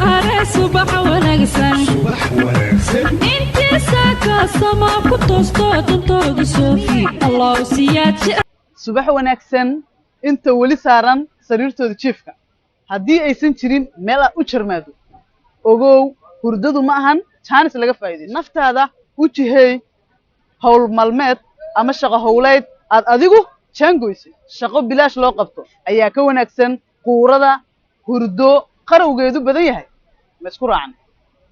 Are subax wanaagsan intiisa kaasama ku toosto dantooda soofi Allow siyaad. Subax wanaagsan inta weli saaran sariirtooda jiifka. Haddii aysan jirin meel aad u jarmaado, ogow hurdadu ma ahan jaanis laga faa'iidaysto. Naftaada u jiheey howl maalmeed ama shaqo howleed aad adigu jaangoysay. Shaqo bilaash loo qabto ayaa ka wanaagsan quurada hurdo qarowgeedu badan yahay. Ma isku raacan?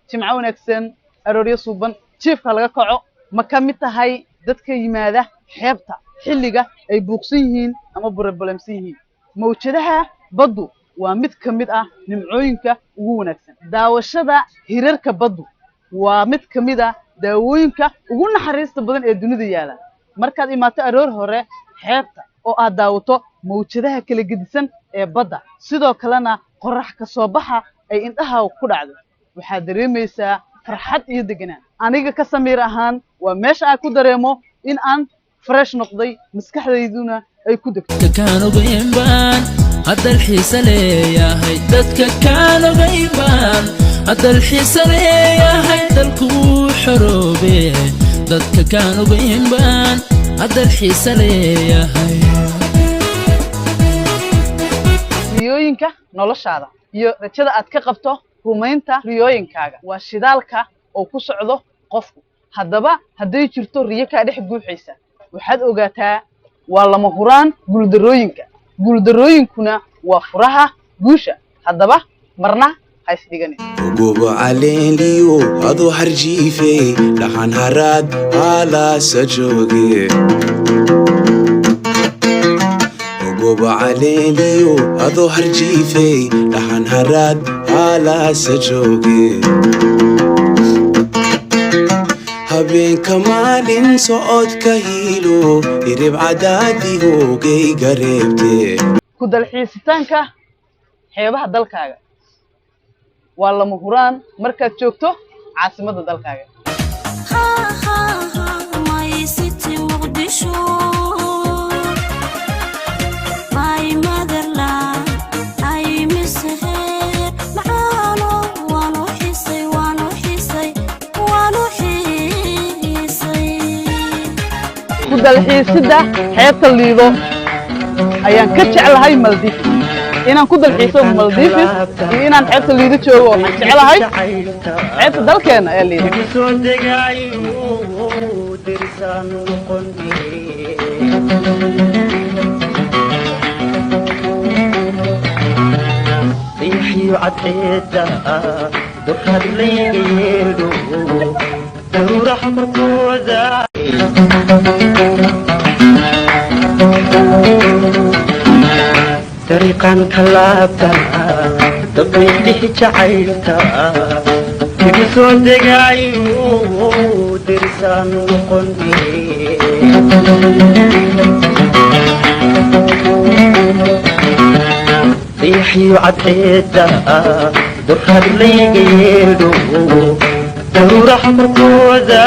Jimco wanaagsan, arooryo suuban, jiifka laga kaco. Ma ka mid tahay dadka yimaada xeebta xilliga ay buuqsan yihiin ama burbulemsan yihiin mawjadaha baddu? Waa mid ka mid ah nimcooyinka ugu wanaagsan. Daawashada hirarka baddu waa mid ka mid ah daawooyinka ugu naxariista badan ee dunida yaala. Markaad imaato aroor hore xeebta oo aad daawato mawjadaha kala gedisan ee badda, sidoo kalena qorax ka soo baxa ay indhaha ku dhacdo, waxaad dareemaysaa farxad iyo deganaan. Aniga ka Samiir ahaan, waa meesha aan ku dareemo in aan fresh noqday, maskaxdayduna ay ku degto. Dadka kaan ogayn baan haddal xiise leeyahay, dadka kaan ogayn baan haddal xiise leeyahay, dalkuu xoroobe. Dadka kaan ogayn baan haddal xiise leeyahay. Riyooyinka noloshaada iyo rajada aad ka qabto rumaynta riyooyinkaaga waa shidaalka oo ku socdo qofku. Haddaba hadday jirto riyo kaa dhex guuxaysa, waxaad ogaataa waa lama huraan guuldarrooyinka, guuldarrooyinkuna waa furaha guusha. Haddaba marna ha isdhiganin. Gobo caleenliyo adoo harjiife, dhaxan haraad haalaasa jooge. Gobo caleenliyo adoo harjiife, dhaxan haraad haalaasa jooge. Habeenka maalin socodka hiilo irib cadaadi hoogayga reebte. Ku dalxiisitaanka xeebaha dalkaaga waa lama huraan markaad joogto caasimadda dalkaaga. My city Muqdisho, my motherland, I miss her. Macaano waanu xisay, waanu xisay, waanu xisay. Ku dalxiisidda xeebta Liido ayaan ka jeclahay Maldives. Inaan ku dalxiiso Maldives iyo inaan xeebta Liido joogo, waxaan jeclahay xeebta dalkeena ee Liido. Soo degaayo dirsaan noqon. Riixiyo cadceedda durkaad layga yeedho, daruuraha korkooda. Dariiqan tallaabta dabaylihi jacaylka igu soo degaayo dirsaan noqon. Riixiyo cadceedda durkaad layga yeedho, daruuraha korkooda.